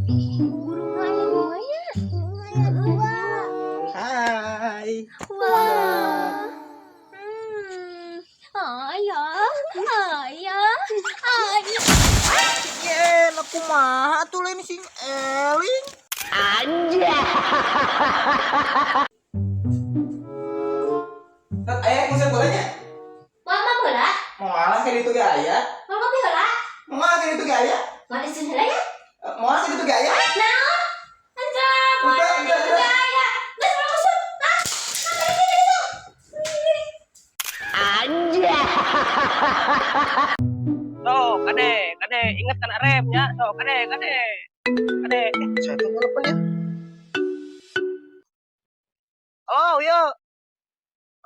Burungna aya dua nya. Aya dua. Hai. Wah. Ayah, ayah, ayah. Ye, lah kumaha atuh lain sing eling. Anjay. Rat, aya nguseup bola nya? Mama bola? Moal ke ditu ge aya. Mama ngopi heula? Moal ke ditu ge aya. Moal isin heula ya? Moal ke ditu ge aya. Naon? Anjay, moal Udah, di udah, ditu udah. ge aya. Geus urang usut. Ah, nah, di ditu. Sok, kade, kade, inget kan remnya, sok, kade, kade, kade. Saya tuh telepon ya. Oh, yo.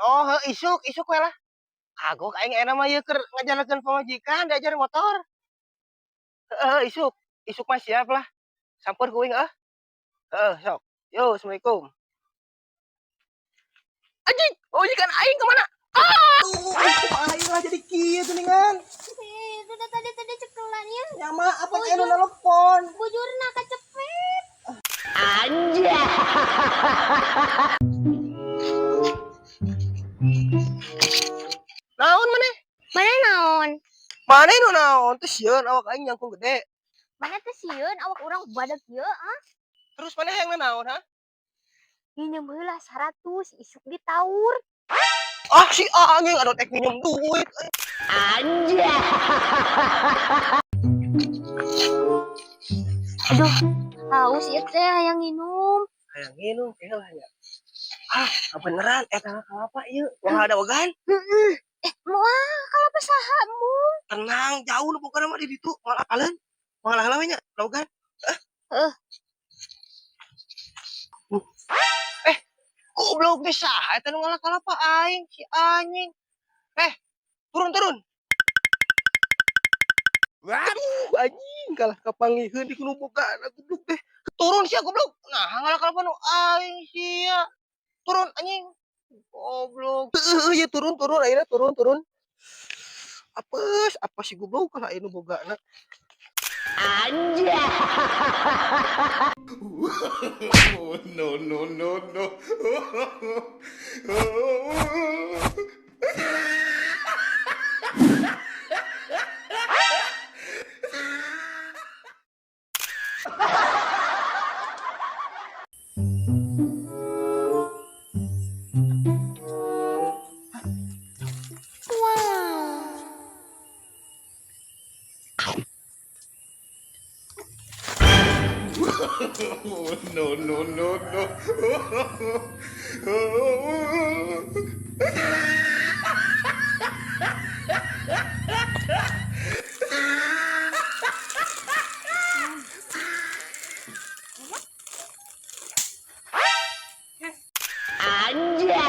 Oh, heuh, isuk, isuk we lah. Kagok aing enak mah ieu keur ngajalakeun pamajikan diajar motor. Heeh, isuk. Isuk mah siap lah. Samper ku aing ah. Heeh, sok. Yo, assalamualaikum. Anjing, oh kan aing kemana? Aduh, aing lah jadi kieu geuningan. Eh, itu tadi tadi cekelan ya. Ya maaf apa anu nelpon. Bujurna kacepet. Anjay. Naon maneh? Mana naon? Maneh nu naon? Teu sieun awak aing nyangkung gede. Mana teh sieun awak urang badag ieu ah. Terus maneh hayang naon, ha? Minjem heula 100 isuk ditaur. Ah, si anjing anu tek minjem duit. Anjay. Aduh, haus ieu teh hayang nginum. Hayang nginum kayaknya lah ya. Ah, beneran eta kalapa ieu? Wah, ada wagan. Heeh. Eh, moal kalapa saha mu? Tenang, jauh nu pokona mah di ditu, moal apaleun. Moal heula we nya, laogan. Heeh. Eh, goblok teh saha eta nu ngalah kalapa aing si anjing. Eh, turun turun. Aduh, anjing kalah kapangiheun di kudu boga goblok teh. Turun sia goblok. Nah, ngalah kalapa nu aing sia. Turun anjing. Goblok. Heueuh, ieu turun turun ayeuna turun turun. Apes, apa sih goblok kalah anu bogana. Anjay. Oh, no, no, no, no. Oh, no, no, no, no. Anjay.